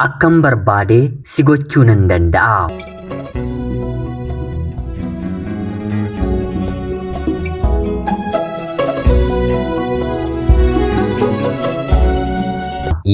Akkan barbaade si gochuu nan danda'a.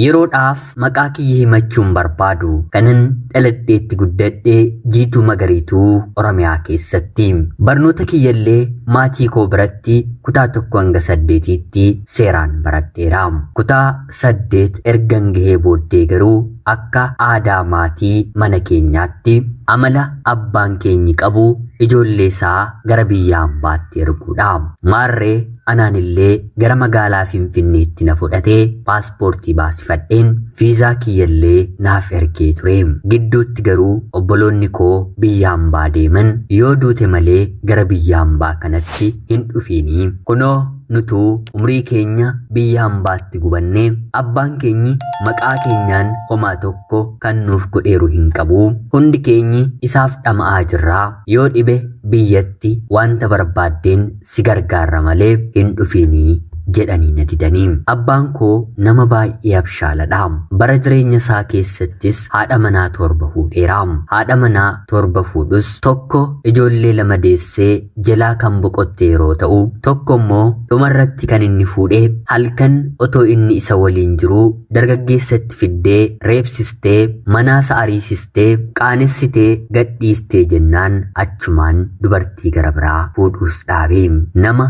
Yeroodhaaf maqaa kiyya himachuun barbaadu kanan dhaladheetti guddadhe Jiituu Magariituu Oromiyaa keessatti. Barnoota kiyyallee maatii koo biratti kutaa 1 hanga 8tti seeraan baradheera. Kutaa 8 ergan gahee booddee garuu akka aadaa maatii mana keenyaatti amala abbaan keenyi qabu ijoollee isaa gara biyya hambaatti erguudha. Maarree anaanillee gara magaalaa Finfinneetti na fudhatee paaspoortii baasifadheen viizaa kiyyallee naaf ergee ture. Gidduutti garuu obboloonni koo biyya hambaa deeman yoo duute malee gara biyya hambaa kanatti hin dhufiini. Kunoo nutuu umrii keenya biyya hambaatti gubannee abbaan keenyi maqaa keenyaan homaa tokko kan nuuf godheeru hin qabu. Hundi keenyi isaaf dhama'aa jirraa. Yoo dhibe biyyatti wanta barbaaddeen si gargaarra malee hin dhufiinii jedhanii na didanii. Abbaan koo nama baay'ee abshaaladha. Bara jireenya isaa keessattis haadha manaa 7 fuudheera. Haadha manaa 7 fuudhus tokko ijoollee 2 deessee jalaa kan boqotte yeroo ta'u, tokko immoo dhumarratti kan inni fuudhee halkan otoo inni isa waliin jiruu dargaggeessatti fiddee reebsistee manaasa ariisistee qaanessitee gadhiistee jennaan achumaan dubartii gara biraa fuudhuus dhaabe. Nama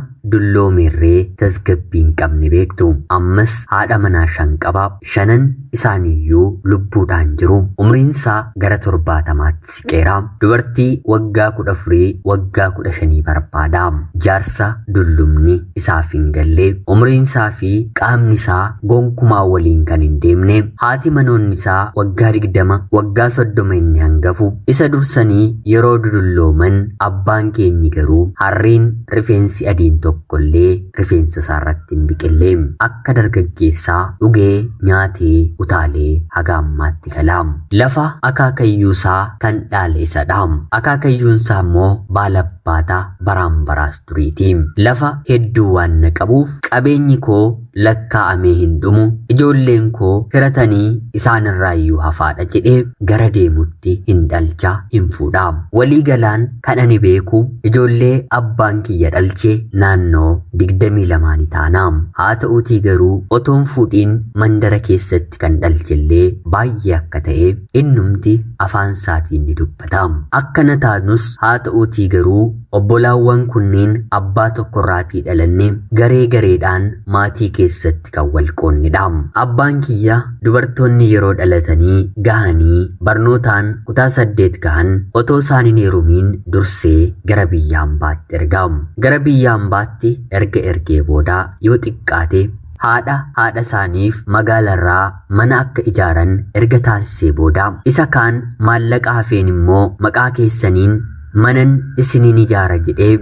dulloomeerree tasgabbii hin qabne beektu. Ammas haadha manaa 5 qaba. 5 isaaniiyyuu lubbuudhaan jiru. Umriin isaa gara 70tti siqeera. Dubartii waggaa 14 waggaa 15 barbaada. Jaarsa dullumni isaaf hin galle. Umriin isaa fi qaamni isaa gonkumaa waliin kan hin deemne. Haati manoonni isaa waggaa 20 waggaa 30 inni hangafu. Isa dursanii yeroo dudullooman abbaan keenyi garuu harreen rifeensi adiin tokkollee rifeensa isaarratti hin biqille. Akka dargaggeessaa dhugee nyaatee utaalee haga ammaatti gala. Lafa akaakayyuusaa kan dhaale isadha. Akaakayyuun isaa immoo baalabbaataa baraan baraas duriiti. Lafa hedduu waan na qabuuf qabeenyi koo lakkaa'amee hin dhumu. Ijoolleen koo hiratanii isaanirraayyuu hafaadha jedhee gara deemutti hin dhalcha hin fuudha. Walii galaan kan ani beeku ijoollee abbaan kiyya dhalche naannoo 22 taana. Haa ta'uutii garuu otoon fuudhiin mandara keessatti kan dhalchellee baay'ee akka ta'e innumti afaan isaatiin ni dubbata. Akkana taanus haa ta'uutii garuu obbolaawwan kunneen abbaa tokkorraatii dhalanne garee gareedhaan maatii keessatti kan wal qoonnidha. Abbaan kiyya dubartoonni yeroo dhalatanii gahanii barnootaan kutaa 8 gahan otoo isaan hin heerumiin dursee gara biyya hambaatti erga. Gara biyya hambaatti erga ergee booda yoo xiqqaate haadha haadha isaaniif magaalarraa mana akka ijaaran erga taasisee booda isa kaan maallaqa hafeen immoo maqaa keessaniin manan isiniin ijaara jedhee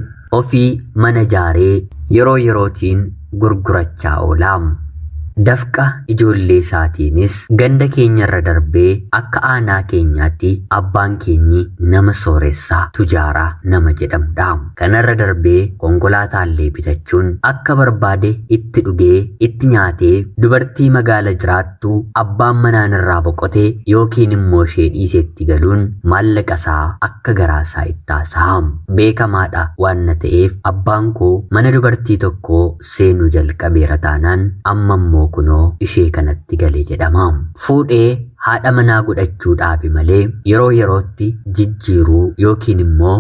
ofii mana ijaaree yeroo yerootiin gurgurachaa oola. Dafqa ijoollee isaatiinis ganda keenyarra darbee akka aanaa keenyaatti abbaan keenyi nama sooressaa tujaaraa nama jedhamudha. Kanarra darbee konkolaataallee bitachuun akka barbaade itti dhugee itti nyaatee dubartii magaala jiraattu abbaan manaan irraa boqotee yookiin immoo ishee dhiisetti galuun maallaqa isaa akka garaasaa itti haasa'a. Beekamaadha waan na ta'eef abbaan koo mana dubartii tokkoo seenuu jalqabeera taanaan amma immoo kunoo ishee kanatti gale jedhama. Fuudhee haadha manaa godhachuu dhaabe malee yeroo yerootti jijjiiruu yookiin immoo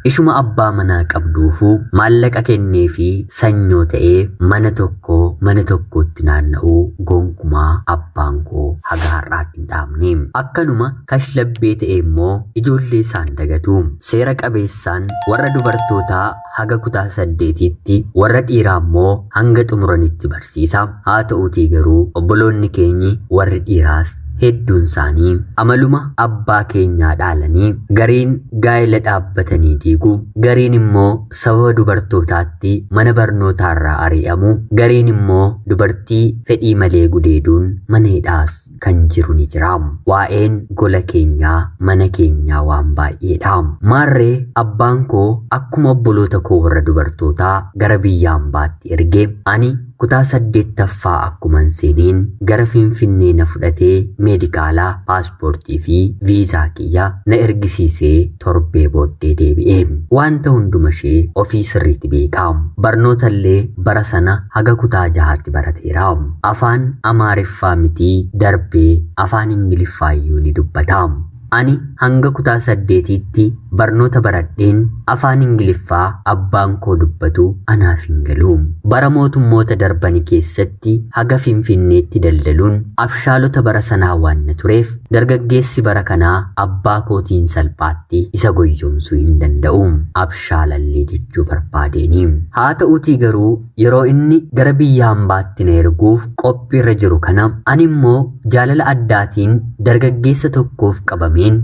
ishuma abbaa manaa qabduufuu maallaqa kennee fi sanyoo ta'ee mana tokkoo mana tokkootti naanna'uu gonkumaa abbaan koo haga har'aatti hin dhaabne. Akkanuma kashlabbee ta'e immoo ijoollee isaan dagatu. Seera qabeessaan warra dubartootaa haga kutaa 8tti warra dhiiraa immoo hanga xumuranitti barsiisa. Haa ta'uutii garuu obboloonni keenyi warri dhiiraas hedduun isaanii amaluma abbaa keenyaa dhaalanii gariin gaa'ela dhaabbatanii diigu, gariin immoo sababa dubartootaatti mana barnootaarraa ari'amu, gariin immoo dubartii fedhii malee gudeeduun mana hidhaas kan jiru ni jira. Waa'een gola keenyaa mana keenyaa waan baay'eedha. Maarree abbaan koo akkuma obboloota koo warra dubartootaa gara biyya hambaatti erge ani Kutaa 8ffaa akkuman seeneen gara Finfinnee na fudhatee meedikaalaa, paaspoortii fi viizaa kiyya na ergisiisee torbee booddee deebi'e. Wanta hunduma ishee ofii sirriitti beeka. Barnoota illee bara sana haga kutaa 6tti barateera. Afaan Amaariffaa mitii darbee afaan Ingiliffaa iyyuu ni dubbata. Ani hanga kutaa 8tti barnoota baradheen afaan Ingiliffaa abbaan koo dubbatu anaaf hin galu. Bara mootummoota darbanii keessatti haga Finfinneetti daldaluun abshaalota bara sanaa waan na tureef dargaggeessi bara kanaa abbaa kootiin salphaatti isa goyyomsuu hin danda'u. Abshaalallee jechuu barbaadeeni. Haa ta'uutii garuu yeroo inni gara biyya hambaatti na erguuf qophiirra jiru kana ani immoo jaalala addaatiin dargaggeessa tokkoof qabameen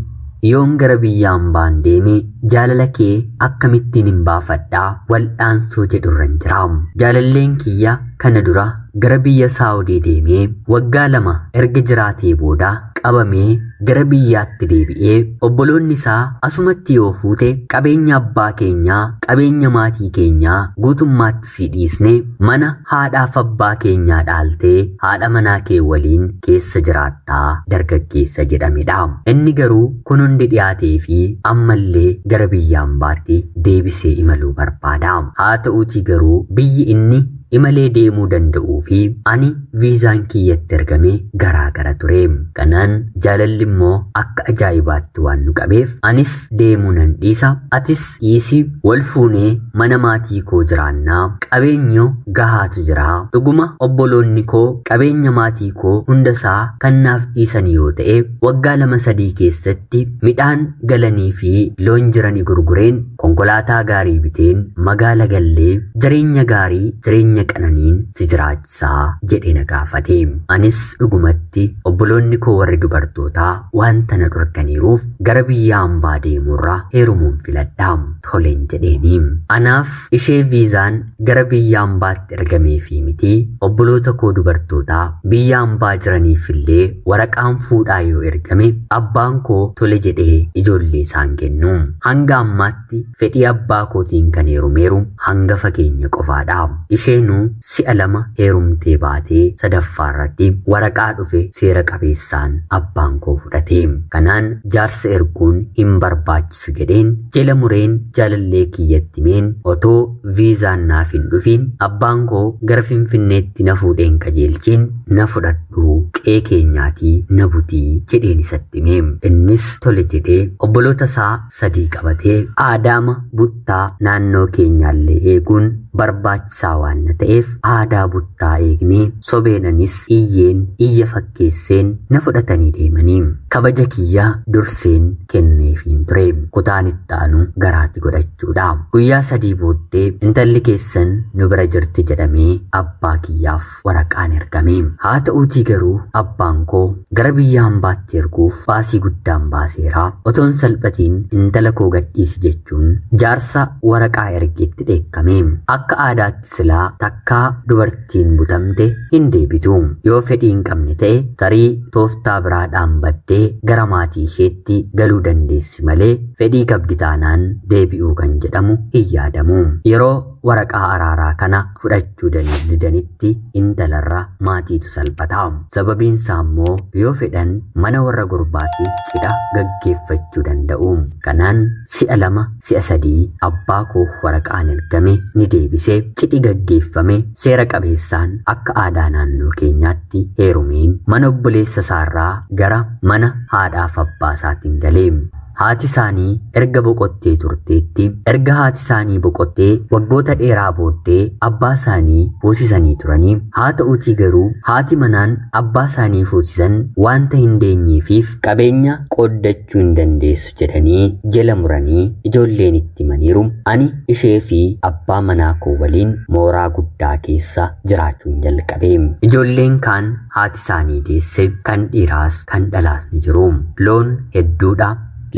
yoon gara biyya hambaan deeme jaalala kee akkamittiin hin baafadhaa wal'aansoo jedhurran jira. Jaalalleen kiyya kana dura gara biyya Saawudii deemee waggaa 2 erga jiraatee booda qabamee gara biyyaatti deebi'ee obboloonni isaa asumatti yoo fuute qabeenya abbaa keenyaa, qabeenya maatii keenyaa guutummaatti si dhiisne mana haadhaaf abbaa keenyaa dhaaltee haadha manaa kee waliin keessa jiraattaa dargaggeessa jedhamedha. Inni garuu kun hundi dhiyaatee fi ammallee gara biyya hambaatti deebisee imaluu barbaada. Haa ta'uutii garuu biyyi inni imalee deemuu danda'uu fi ani viizaan kiyyatti ergame garaa gara ture. Kanaan jaalalli immoo akka ajaa'ibaatti waan nu qabeef anis deemuu nan dhiisa, atis dhiisi, wal fuunee mana maatii koo jiraannaa, qabeenya gahaatu jira. Dhuguma obboloonni koo qabeenya maatii koo hundasaa kan naaf dhiisan yoo ta'e waggaa 2-3 keessatti midhaan galanii fi loon jiranii gurgureen konkolaataa gaarii biteen magaala gallee jireenya gaarii jireenya qananiin si jiraachisaa jedhe na gaafate. Anis dhugumatti obboloonni koo warri dubartootaa wanta na dhorkaniiruuf gara biyya hambaa deemuurra heerumuun filadha toleen jedheeni. Anaaf ishee viizaan gara biyya hambaatti ergamee fi miti obboloota koo dubartootaa biyya hambaa jiraniif illee waraqaan fuudhaa yoo ergame abbaan koo tole jedhee ijoollee isaan kennu. Hanga ammaatti fedhii abbaa kootiin kan heerumeeru hangafa keenya qofaadha. Isheenuu si'a 2 heerumtee baatee sadaffaarratti waraqaa dhufe seera qabeessaan abbaan koo fudhate. Kanaan jaarsa erguun hin barbaachisu jedheen jala mureen jaalallee kiyyatti meen otoo viizaan naaf hin dhufin abbaan koo gara Finfinneetti na fuudheen qajeelchiin na fudhadhu qe'ee keenyaatii na butii jedheen isatti hime. Innis tole jedhee obboloota isaa 3 qabatee aadaama buttaa naannoo keenyaallee eeguun barbaachisaa waan na ta'eef aadaa buttaa eegnee sobeenanis iyyeen iyya fakkeesseen na fudhatanii deemanii. Kabaja kiyya durseen kenneefiin ture. Kutaan itti aanu garaatti godhachuudha. Guyyaa 3 booddee intalli keessan nu bira jirti jedhamee abbaa kiyyaaf waraqaan ergame. Haa ta'uutii garuu abbaan koo gara biyya hambaatti erguuf baasii guddaan baaseera. Otoon salphatiin intala koo gadhiisi jechuun jaarsa waraqaa ergeetti dheekkame. Akka aadaatti silaa takkaa dubartiin butamte hin deebitu. Yoo fedhii hin qabne ta'e tarii tooftaa biraadhaan baddee gara maatii isheetti galuu dandeessi malee fedhii qabdi taanaan deebi'uu kan jedhamu hin yaadamu. Yeroo waraqaa araaraa kana fudhachuu didanitti intalarra maatiitu salphata. Sababiin isaa immoo yoo fedhan mana warra gurbaatti cidha gaggeeffachuu danda'u. Kanaan si'a 2 si'a 3 abbaa koo waraqaan ergame ni deebise. Cidhi gaggeeffame seera qabeessaan akka aadaa naannoo keenyaatti heerumeen mana obboleessa isaarraa gara mana haadhaaf abbaa isaatiin galee. Haati isaanii erga boqottee turteetti, erga haati isaanii boqottee waggoota dheeraa booddee abbaa isaanii fuusisanii turanii. Haa ta'uutii garuu haati manaan abbaa isaanii fuusisan wanta hin deenyeefiif qabeenya qooddachuu hin dandeessu jedhanii jala muranii ijoolleen itti himaniiru. Ani ishee fi abbaa manaa koo waliin mooraa guddaa keessa jiraachuun jalqabe. Ijoolleen kaan haati isaanii deesse kan dhiiraas kan dhalaas ni jiru. Loon hedduudha.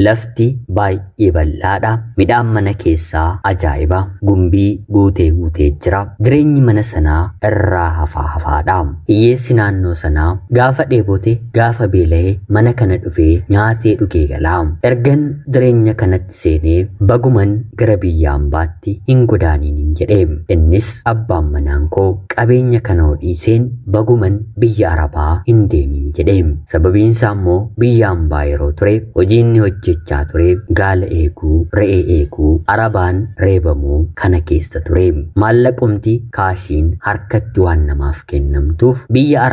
Lafti baay'ee bal'aadha. Midhaan mana keessaa ajaa'iba gumbii guutee guutee jira. Jireenyi mana sanaa irraa hafaa hafaadha. Hiyyeessi naannoo sanaa gaafa dheebote, gaafa beela'e mana kana dhufee nyaatee dhugee gala. Ergan jireenya kanatti seenee baguman gara biyya hambaatti hin godaaniin jedhe. Innis abbaan manaan koo qabeenya kana dhiiseen baguman biyya Arabaa hin deemin jedhe. Sababiin isaa immoo biyya hambaa yeroo ture hojii inni hojjechaa ture gaala eeguu, re'ee eeguu, arabaan reebamuu kana keessa ture. Maallaqumti kaashiin harkatti waan namaaf kennamtuuf biyya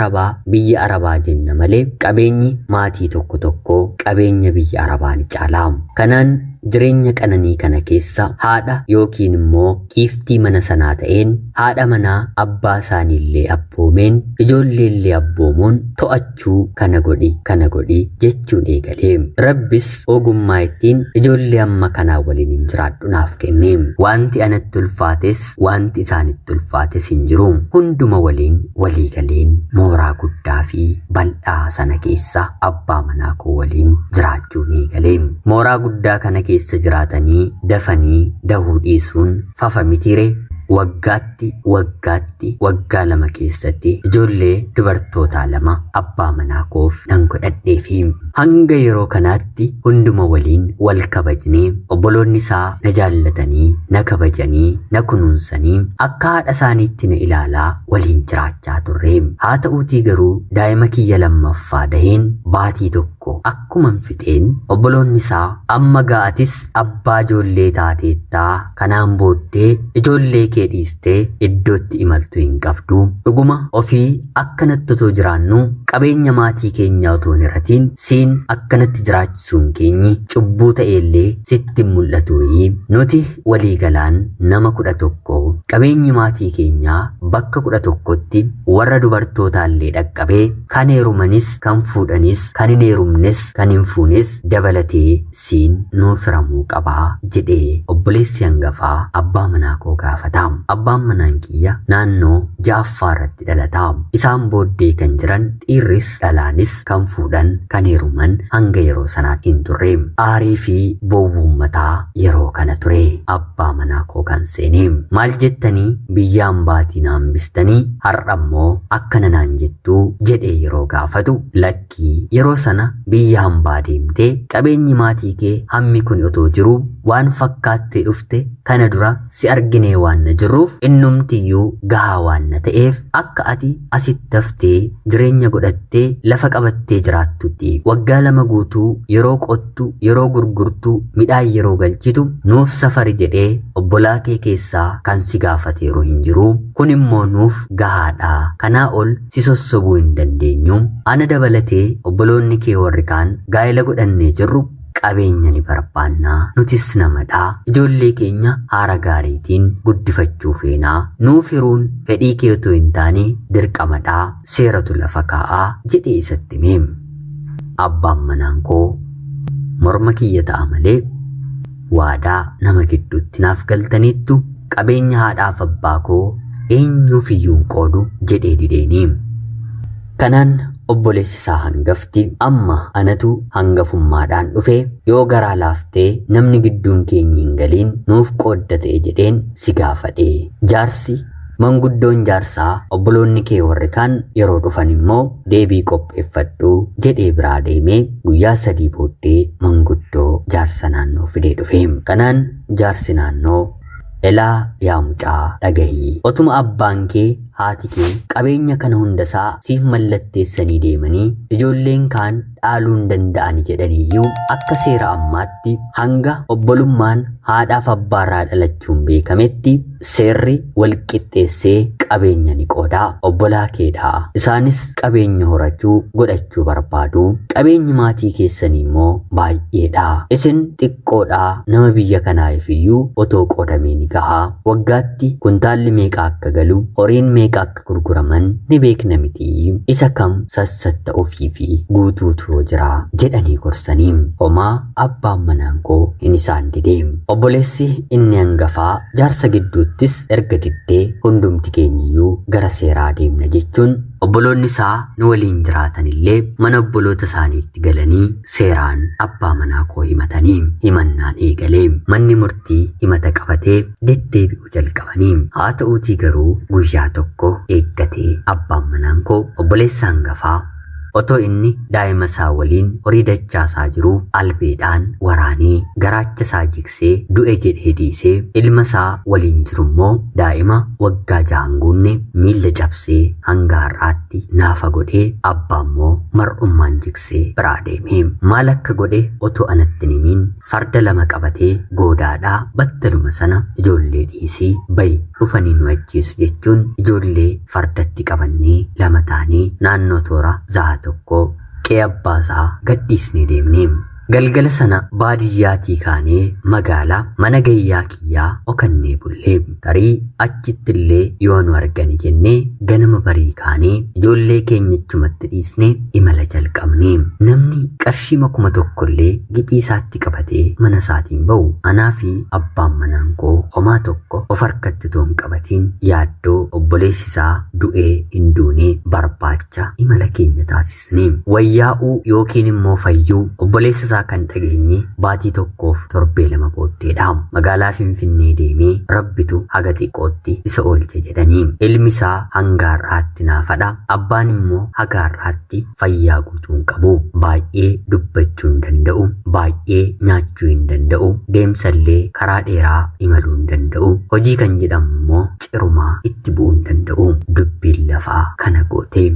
Arabaa jenna malee qabeenyi maatii tokko tokko qabeenya biyya Arabaa ni caala. Kanaan jireenya qananii kana keessa haadha yookiin immoo kiiftii mana sanaa ta'een haadha manaa abbaa isaaniillee abboomeen ijoolleellee abboomuun to'achuu kana godhi kana godhi jechuun eegalee. Rabbis ogummaa ittiin ijoollee amma kanaa waliin hin jiraadhu naaf kenne. Wanti anatti ulfaates wanti isaanitti ulfaates hin jiru. Hunduma waliin walii galeen mooraa guddaa fi bal'aa sana keessa abbaa manaa koo waliin jiraachuun eegalee. Mooraa guddaa kana keessa jiraatanii dafanii dahuu dhiisuun fafa mitiire. Waggaatti waggaa 2 keessatti ijoollee dubartootaa 2 abbaa manaa koof nan godhadhee fi hanga yeroo kanaatti hunduma waliin wal kabajnee obboloonni isaa na jaallatanii na kabajanii na kunuunsanii akka haadha isaaniitti na ilaalaa waliin jiraachaa turre. Haa ta'uutii garuu daa'ima kiyya lammaffaa daheen baatii tokko akkuman fixeen obboloonni isaa amma ga'atis abbaa ijoollee taateettaa kanaan booddee ijoollee kee dhiistee iddootti imaltu hin qabdu. Dhuguma ofii akkanatti otoo jiraannu qabeenya maatii keenyaa otoo hin hiratiin siin akkanatti jiraachisuun keenyi cubbuu ta'ellee sitti hin mul'atu. Nuti walii galaan nama 11 qabeenyi maatii keenyaa bakka 11tti warra dubartootaallee dhaqqabee kan heerumanis kan fuudhanis kan hin heerumnes kan hin fuunes dabalatee siin nuuf hiramuu qabaa jedhee obboleessi hangafaa abbaa manaa koo gaafata. Abbaan manaan kiyya naannoo 6ffaa irratti dhalata. Isaan booddee kan jiran dhiirris dhalaanis kan fuudhan kan heeruman hanga yeroo sanaatti hin turre. Aarii fi bowwuun mataa yeroo kana ture abbaa manaa koo kan seene. Maal jettanii biyya hambaatii na hambistanii har'a immoo akkana naan jettuu jedhee yeroo gaafatu lakkii yeroo sana biyya hambaa deemtee qabeenyi maatii kee hammi kun otoo jiru waan fakkaattee dhufte kana dura si arginee waan na jirruuf innumtiyyuu gahaa waan na ta'eef akka ati asitti haftee jireenya godhattee lafa qabattee jiraattutti waggaa 2 guutuu yeroo qottu yeroo gurgurtu midhaan yeroo galchitu nuuf safari jedhee obbolaa kee keessaa kan si gaafateeru hin jiru. Kun immoo nuuf gahaadha. Kanaa ol si sossobuu hin dandeenyu. Ana dabalatee obboloonni kee warri kaan gaa'ela godhannee jirru qabeenya ni barbaannaa. Nutis namadhaa. Ijoollee keenya haara gaariitiin guddifachuu feenaa. Nuuf hiruun fedhii kee otoo hin taane dirqamadhaa. Seeratu lafa kaa'aa jedhee isatti hime. Abbaan manaan koo morma kiyya ta'a malee waadaa nama gidduutti naaf galtaniittu qabeenya haadhaaf abbaa koo eenyuuf iyyuu hin qoodu jedhee dideeni. Kanaan obboleessi isaa hangafti amma anatu hangafummaadhaan dhufe yoo garaa laaftee namni gidduun keenya hin galiin nuuf qoodda ta'e jedheen si gaafadhe. Jaarsi manguddoon jaarsaa obboloonni kee warri kaan yeroo dhufan immoo deebii qopheeffadhu jedhee biraa deemee guyyaa 3 booddee manguddoo jaarsa naannoo fidee dhufe. Kanaan jaarsi naannoo elaa yaa mucaa dhagahii otuma abbaan kee haati kee qabeenya kana hundasaa siif mallatteessanii deemanii ijoolleen kaan dhaaluu hin danda'ani jedhaniiyyuu akka seera ammaatti hanga obbolummaan haadhaaf abbaarraa dhalachuun beekametti seerri wal qixxeessee qabeenya ni qoodaa. Obbolaa keedhaa. Isaanis qabeenya horachuu godhachuu barbaadu. Qabeenyi maatii keessanii immoo baay'eedha. Isin xiqqoodhaa nama biyya kanaaf iyyuu otoo qoodamee ni gahaa. Waggaatti kuntaalli meeqa akka galu, horiin meeqa akka gurguraman ni beekna miti. Isa kam sassatta ofii fi guutuutu jira jedhanii gorsanii. Homaa abbaan manaan koo hin isaan didee. Obboleessi inni hangafaa jaarsa gidduuttis erga diddee hundumti keenyiyyuu gara seeraa deemna jechuun Obboloonni isaa nu waliin jiraatan illee mana obboloota isaaniitti galanii seeraan abbaa manaa koo himatanii himannaan eegalee manni murtii himata qabatee deddeebi'uu jalqabanii. Haa ta'uutii garuu guyyaa tokko eeggatee abbaan manaan koo obboleessa hangafaa otoo inni daa'ima isaa waliin horii dachaasaa jiruu albeedhaan waraanee garaacha isaa jigsee du'e jedhee dhiisee ilma isaa waliin jiru immoo daa'ima waggaa 6 hin guunne miilla cabsee hanga har'aatti naafa godhee abbaa immoo mar'ummaan jigsee biraa deeme. Maal akka godhe otoo anatti hin himin farda 2 qabatee goodaadhaa battaluma sana ijoollee dhiisii bayi dhufanii nu ajjeesu jechuun ijoollee fardatti qabannee 2 taanee naannoo toora za'a tokko qe'ee abbaa isaa gadhiisnee deemne. Galgala sana baadiyyaatii kaanee magaalaa mana gayyaa kiyyaa okannee bullee tarii achitti illee yoo nu argani jennee ganama barii kaanee ijoollee keenya achumatti dhiisnee imala jalqabne. Namni qarshii 1000 illee giphii isaatti qabatee mana isaatiin ba'u anaa fi abbaan manaan koo homaa tokko of harkatti otoo hin qabatiin yaaddoo obboleessi isaa du'ee hin duune barbaacha imala keenya taasisne. Wayyaa'uu yookiin immoo fayyuu obboleessa isaa kan dhageenye baatii 1 fi torbee 2 booddeedha. Magaalaa Finfinnee deemee rabbitu haga xiqqootti isa oolche jedhanii. Ilmi isaa hanga har'aatti naafadha. Abbaan immoo haga har'aatti fayyaa guutuu hin qabu. Baay'ee dubbachuu hin danda'u. Baay'ee nyaachuu hin danda'u. Deemsa illee karaa dheeraa imaluu hin danda'u. Hojii kan jedhamu immoo cirumaa itti bu'uu hin danda'u. Dubbiin lafaa kana goote.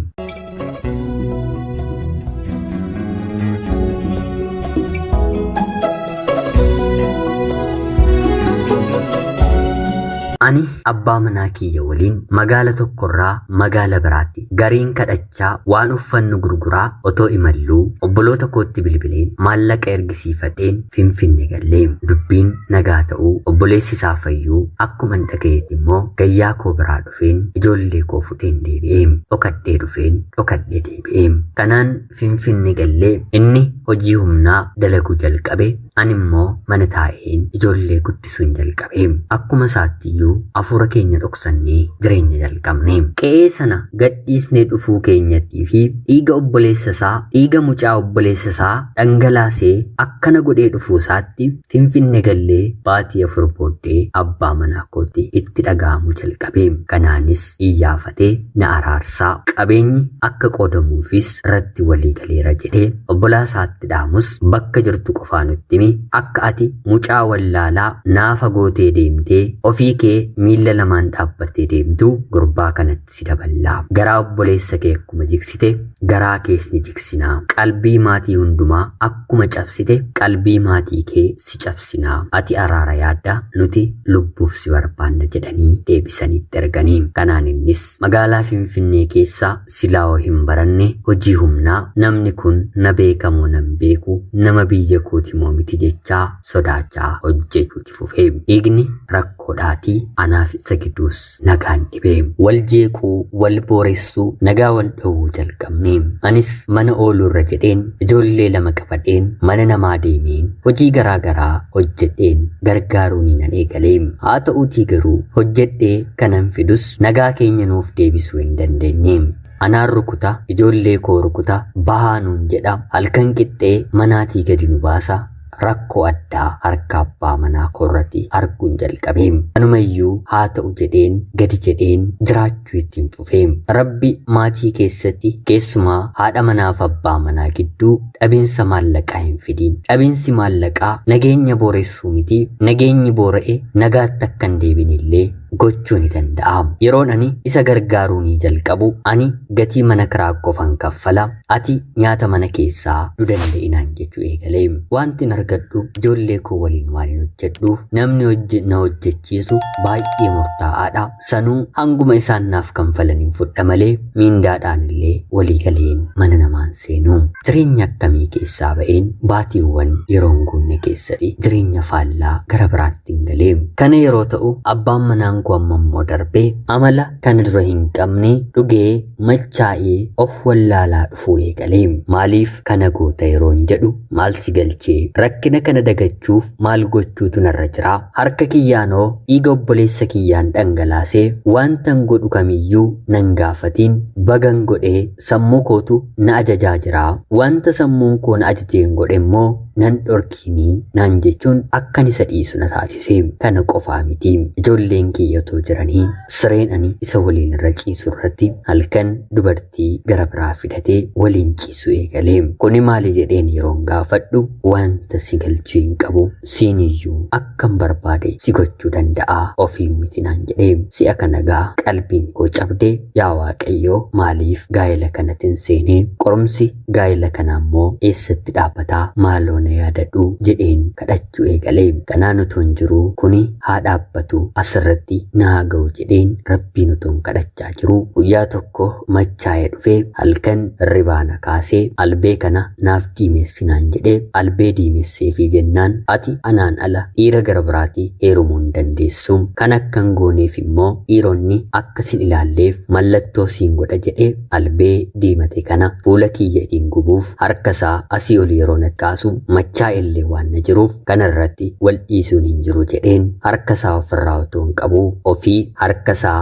Ani abbaa manaa kiyya waliin magaala tokkorraa magaala biraatti gariin kadhachaa waan uffannu gurguraa otoo imalluu obboloota kootti bilbileen maallaqa ergisiifadheen Finfinne gallee. Dubbiin nagaa ta'uu obboleessi isaa fayyuu akkuma hin dhagayetti immoo gayyaa koo biraa dhufeen ijoollee koo fudheen deebi'ee dhokadhee dhufeen dhokadhee deebi'ee. Kanaan Finfinne gallee inni hojii humnaa dalaguu jalqabe ani immoo mana taa'een ijoollee guddisuun jalqabe. Akkuma isaatti iyyuu hafuura keenya dhoksannee jireenya jalqabne. Qe'ee sana gadhiisnee dhufuu keenyattii fi dhiiga obboleessa isaa dhiiga mucaa obboleessa isaa dhangalaasee akkana godhee dhufuu isaatti Finfinne gallee baatii 4 booddee abbaa manaa kootti itti dhaga'amuu jalqabe. Kanaanis iyyaafatee na araarsaa qabeenyi akka qoodamuufis irratti walii galeera jedhee obbolaa isaatti dhaamus bakka jirtu qofaa nutti himi akka ati mucaa wallaalaa naafa gootee deemtee ofii kee miilla 2 dhaabbattee deemtu gurbaa kanatti si daballaa. Garaa obboleessa kee akkuma jigsite garaa kees ni jigsinaa. Qalbii maatii hundumaa akkuma cabsite qalbii maatii kee si cabsinaa. Ati araara yaadda nuti lubbuuf si barbaanna jedhanii deebisaniitti erganii. Kanaan innis magaalaa Finfinnee keessa silaa'oo hin baranne hojii humnaa namni kun na beekamoo nan beeku nama biyya kooti moo miti jechaa sodaachaa hojjechuutti fufee. Dhiigni rakkoodhaatii anaaf isa gidduus nagaan dhibee. Wal jeequu, wal booressuu, nagaa wal dhowwuu jalqabne. Anis mana ooluurra jedheen ijoollee 2 qabadheen mana namaa deemeen hojii garaa garaa hojjedheen gargaaruun nan eegalee. Haa ta'uutii garuu hojjedhee kanan fidus nagaa keenya nuuf deebisuu hin dandeenye. Anaan rukuta, ijoollee koo rukuta, bahaa nuun jedha, halkan qixxee manaatii gadi nu baasa. Rakkoo addaa harka abbaa manaa koorratti arguun jalqabe. Anumayyuu haa ta'u jedheen gadi jedheen jiraachuu ittiin fufee. Rabbi maatii keessatti keessumaa haadha manaaf abbaa manaa gidduu dhabiinsa maallaqaa hin fidiin. Dhabiinsi maallaqaa nageenya booressuu miti nageenyi boora'e nagaatti akka hin deebinillee gochuu ni danda'a. Yeroon ani isa gargaaruu ni jalqabu ani gatii mana kiraa qofan kaffala ati nyaata mana keessaa nu danda'inaan jechuu eegalee. Wanti hin argadhu ijoollee koo waliin waan hin hojjedhuuf namni na hojjechiisu baay'ee murtaa'aadha. Sanuu hanguma isaan naaf kanfalaniin fudha malee miindaadhaan illee walii galeen mana namaan seenu. Jireenya akkamii keessaa ba'een baatiiwwan yeroon guunne beekne keessatti jireenya faallaa gara biraatti hin galee. Kana yeroo ta'u abbaan manaan koo amma immoo darbee amala kana dura hin qabne dhugee machaa'ee of wallaalaa dhufuu eegalee. Maaliif kana goota yeroon jedhu maal si galchee, rakkina kana dagachuuf maal gochuutu narra jira, harka kiyyaanoo dhiiga obboleessa kiyyaan dhangalaasee wantan godhu kamiyyuu nan gaafatiin bagan godhee sammuu kootu na ajajaa jira, wanta sammuun koo na ajajeen godhe immoo nan dhorkinii naan jechuun akkan isa dhiisu na taasise. Kana qofaa miti, ijoolleen kiyyatoo jiranii sireen ani isa waliin irra ciisu irratti halkan dubartii gara biraa fidatee waliin ciisu eegalee. Kuni maali jedheen yeroon gaafadhu wanta si galchuu hin qabu, siiniyyuu akkan barbaade si gochuu danda'a ofiin miti naan jedhee. Si'a kana gaa qalbiin koo cabdee, yaa Waaqayyoo maaliif gaa'ela kanatin seenee, qorumsi gaa'ela kanaa immoo eessatti dhaabbataa, maaloo na yaadadhu jedheen kadhachuu eegalee. Kanaan utuun jiruu kuni haa dhaabbatu, asirratti naa ga'u jedheen rabbiin utuun kadhachaa jiru guyyaa tokko machaa'ee dhufee halkan hirribaa na kaasee albee kana naaf diimessi naan jedhee. Albee diimessee fi jennaan ati anaan ala dhiira gara biraatii heerumuu hin dandeessu, kan akkan gooneef immoo dhiironni akka sin ilaalleef mallattoo siin godha jedhee albee diimate kana fuula kiyya ittiin gubuuf harka isaa asii ol yeroo na kaasu machaa illee waan na jiruuf kanarratti wal dhiisuun hin jiru jedheen harka isaa ofirraa otoo hin qabu ofii harka isaa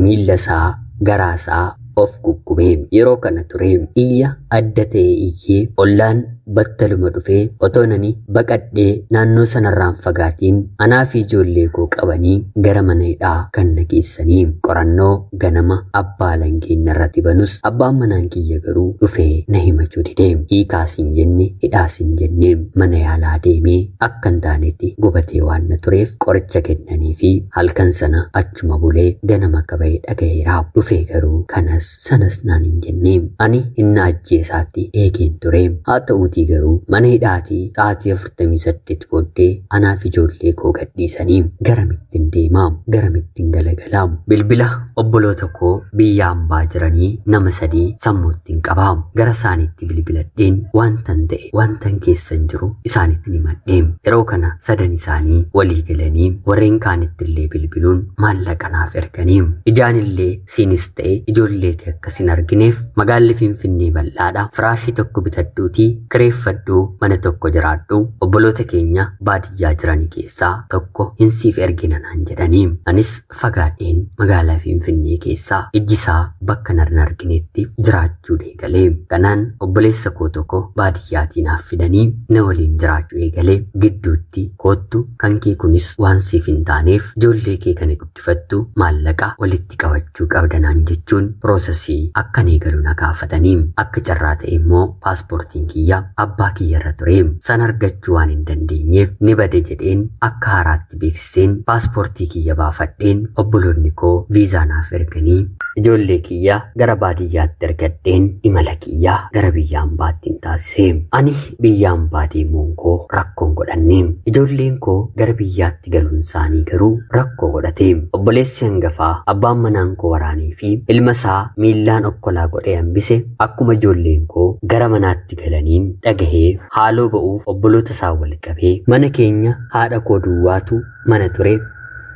miilla isaa garaa isaa of guggubee. Yeroo kana ture iyya adda ta'e iyyee ollaan battaluma dhufee otoo nani baqadhee naannoo sanarraan fagaatiin anaa fi ijoollee koo qabanii gara mana hidhaa kan na geessanii. Qorannoo ganama abbaa langeen irratti banus abbaan manaan kiyya garuu dhufee na himachuu didee. Hiikaas hin jenne, hidhaas hin jenne, mana yaalaa deemee akka hin taanetti gubatee waan na tureef qoricha kennanii fi halkan sana achuma bulee ganama qabee dhagaheera. Dhufee garuu kanas sanas naan hin jenne. Ani hinna ajjeesaatti eegeen ture. Haa ta'uutii garuu mana hidhaatii sa'aatii 48 booddee anaaf ijoollee koo gadhiisanii garamittiin deemaa, garamittiin galagalaa. Bilbila obboloota koo biyya hambaa jiranii nama sadii sammuuttiin qabaa. Gara isaaniitti bilbiladheen wantan ta'e wantan keessan jiru isaanitti himadhee. Yeroo kana sadan isaanii walii galanii warreen kaanitti illee bilbiluun maallaqa naaf erganii, ijaan illee siinis ta'e ijoollee kee akkas hin argineef magaalli Finfinnee bal'aadha, firaashii tokko bitadhuutii kireeffadhuu mana tokko jiraadhu, obboloota keenya baadiyyaa jiranii keessaa tokko hin siif ergina naan jedhanii. Anis fagaadheen magaalaa Finfinnee keessaa ijjisaa bakka nan arginetti jiraachuu eegalee. Kanaan obboleessa koo tokko baadiyyaatii naaf fidanii na waliin jiraachuu eegalee. Gidduutti koottu kan kee kunis waan siif hin taaneef ijoollee kee kana guddifattu maallaqa walitti qabachuu qabda naan jechuun piroosesii akkan eegalu na gaafatanii. Akka carraa ta'e immoo paaspoortiin kiyya abbaa kiyya irra ture. San argachuu waan hin dandeenyeef ni bade jedheen akka haaraatti beeksiseen paaspoortii kiyya baafadheen obboloonni koo viizaa naaf erganii ijoollee kiyya gara baadiyyaatti ergadheen imala kiyya gara biyya hambaatti hin taasise. Ani biyya hambaa deemuun koo rakkoon godhanne, ijoolleen koo gara biyyaatti galuun isaanii garuu rakkoo godhate. Obboleessi hangafaa abbaan manaan koo waraanii fi ilma isaa miillaan okkolaa godhee hambise akkuma ijoolleen koo gara manaatti galaniin dhagahee haaloo ba'uuf obboloota isaa wal qabee mana keenya haadha koo duwwaatu mana ture.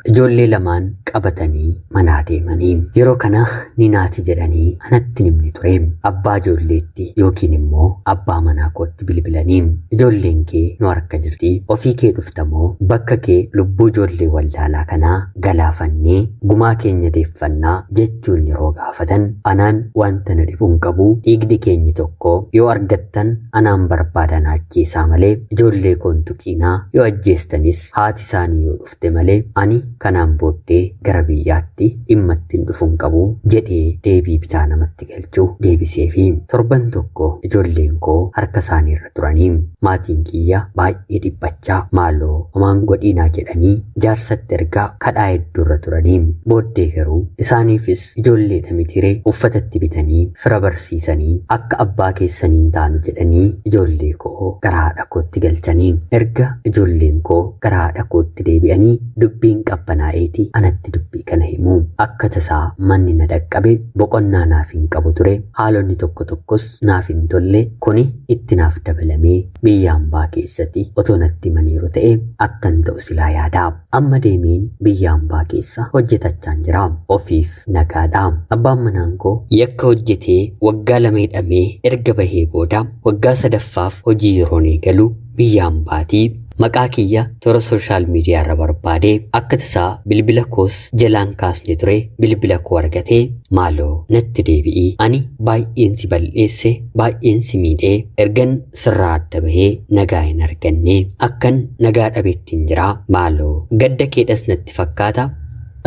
Ijoollee lamaan qabatanii manaa deemanii. Yeroo kana ni naati jedhanii anatti himni ture. Abbaa ijoolleetti yookiin immoo abbaa manaa kootti bilbilanii, ijoolleen kee nu harka jirti, ofii kee dhuftamoo bakka kee lubbuu ijoollee wallaalaa kanaa galaafannee gumaa keenya deeffannaa jechuun yeroo gaafatan, anaan wanta na dhibu hin qabu, dhiigni keenyi tokko, yoo argattan anaan barbaadan ajjeesaa malee ijoollee koon tuqiinaa, yoo ajjeestanis haati isaanii yoo dhufte malee ani kanaan booddee gara biyyaatti dhimma ittiin dhufu hin qabu jedhee deebii bitaa namatti galchuu deebisee fi torban tokko ijoolleen koo harka isaanii irra turanii maatiin kiyya baay'ee dhiphachaa maaloo homaan godhiinaa jedhanii jaarsatti ergaa kadhaa hedduu irra turanii. Booddee garuu isaaniifis ijoolleedha mitiree uffatatti bitanii fira barsiisanii akka abbaa keessaniin taanu jedhanii ijoollee koo gara haadha kootti galchanii. Erga ijoolleen koo gara haadha kootti deebi'anii dubbiin Qabbanaa'eeti anatti dubbii kana himu. Akka tasaa manni na dhaqqabe boqonnaa naaf hin qabu ture. Haalonni tokko tokkos naaf hin tolle. Kuni itti naaf dabalamee biyya hambaa keessatti otoo natti himaniiru ta'e akkan ta'u silaa yaada. Amma deemeen biyya hambaa keessa hojjetachaan jira. Ofiif nagaadha. Abbaan manaan koo yakka hojjetee waggaa 2 hidhamee erga bahee booda waggaa 3ffaaf hojii yeroon eegalu biyya hambaatii maqaa kiyya toora sooshaal miidiyaa irra barbaadee akka tasaa bilbila koos jalaan kaasne ture bilbila koo argatee maaloo natti deebi'ii ani baay'een si bal'eesse baay'een si miidhee ergan sirraa adda bahee nagaa hin arganne akkan nagaa dhabeettiin jira maaloo gadda keedhas natti fakkaata.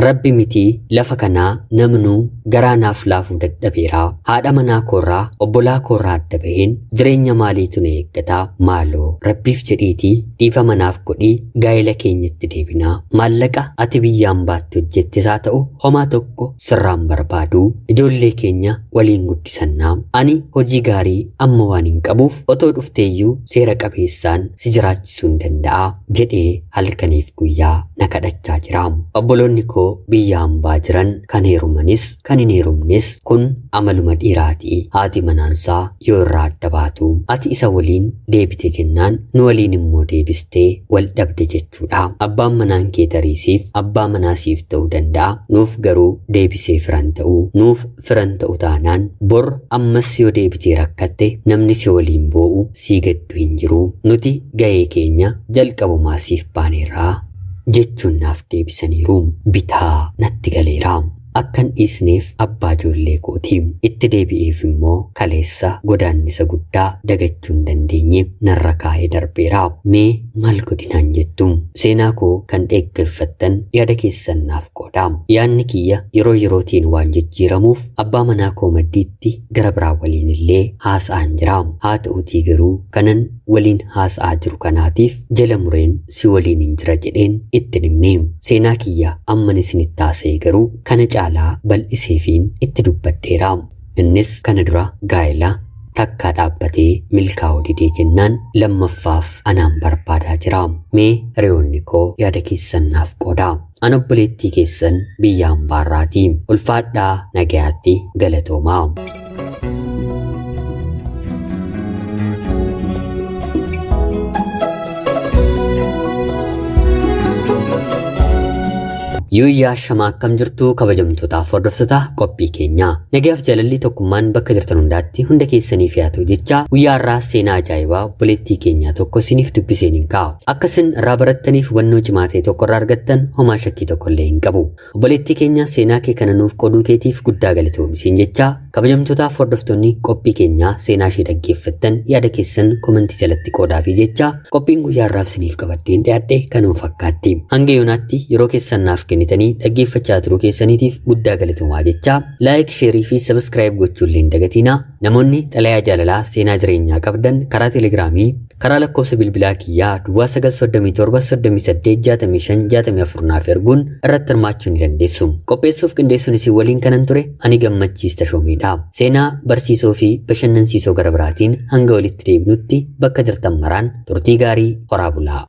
Rabbi mitii lafa kanaa namnuu garaa naaf laafuu dadhabeera. Haadha manaa koorraa obbolaa koorraa adda baheen jireenya maaliitu na eeggataa? Maaloo rabbiif jedhiitii dhiifama naaf godhii gaa'ela keenyatti deebinaa. Maallaqa ati biyya hambaatti hojjettes haa ta'u homaa tokko sirraan barbaadu. Ijoollee keenya waliin guddisannaa. Ani hojii gaarii amma waan hin qabuuf otoo dhufteeyyuu seera qabeessaan si jiraachisuu hin danda'a jedhee halkaniif guyyaa na kadhachaa jira. Obboloonni koo biyya hambaa jiran kan heerumanis kan hin heerumnes kun amaluma dhiiraatii. Haati manaansaa yoo irraa adda baatu ati isa waliin deebite jennaan nu waliin immoo deebistee wal dhabde jechuudha. Abbaan manaan kee tariisiif abbaa manaasiif ta'uu danda'a. Nuuf garuu deebisee firan ta'uu nuuf firan ta'u taanaan bor ammas yoo deebitee rakkatte namni si waliin boo'u sii gaddu hin jiru. Nuti ga'ee keenya jalqabumaa siif baaneerraa jechuun naaf deebisaniiru. Bitaa natti galeera. Akkan dhiisneef abbaa ijoollee kooti. Itti deebi'eef immoo kaleessa godaannisa guddaa dagachuu hin dandeenye narra kaa'ee darbeera. Mee maal godhinaan jettu? Seenaa koo kan dhaggeeffattan yaada keessan naaf qooda. Yaadni kiyya yeroo yerootiin waan jijjiiramuuf abbaa manaa koo maddiitti gara biraa waliin illee haasa'aan jira. Haa ta'uutii garuu kanan waliin haasa'aa jiru kanaatiif jala mureen si waliin hin jira jedheen itti himne. Seenaa kiyya amman isinitti haasa'e garuu kana caalaa bal'iseefiin itti dubbadheera. Innis kana dura gaa'ela takkaa dhaabbatee milkaa'uu didee jennaan lammaffaaf anaan barbaadaa jira. Mee hiriyoonni koo yaada keessan naaf qooda. An obboleettii keessan biyya hambaarraatii. Ulfaadhaa nagayaatti galatoomaa. Yuuyyaa shamaa akkam jirtu kabajamtootaaf hordoftoota qophii keenyaa. Nagayaaf jaalalli tokkummaan bakka jirtan hundaatti hunda keessaniif haa ta'u jecha guyyaa har'aa seenaa ajaa'ibaa obboleettii keenyaa tokko isiniif dubbiseen hin kaa'u. Akka isin irraa barattaniif hubannoo cimaa ta'e tokko irraa argattan homaa shakkii tokko illee hin qabu. Obboleettii keenya seenaa kee kana nuuf qooduu keetiif guddaa galatoomi jecha kabajamtootaaf hordoftoonni qophii keenyaa seenaa ishee dhaggeeffattan yaada keessan komentii jalatti qoodaafi jecha qophiin guyyaa har'aaf isiniif qabadheen dhiyaadhe kanuma fakkaatti. Hanga yoonaatti yeroo keessan naaf kennitanii dhaggeeffachaa turuu keessaniitiif guddaa galatoomaa jecha laayik, sheerii fi sabskiraayib gochuu illee hin dagatinaa. Namoonni xalayaa jaalalaa seenaa jireenyaa qabdan karaa telegiraamii karaa lakkoofsa bilbilaa kiyyaa duwwaa 937 38 65 64 naaf erguun irratti hirmaachuu ni dandeessu. Qopheessuuf qindeessuun isin waliin kanan ture ani Gammachiis Tashoomeedha. Seenaa barsiisoo fi bashannansiisoo gara biraatiin hanga walitti deebinutti bakka jirtan maraan turtii gaarii horaa bulaa.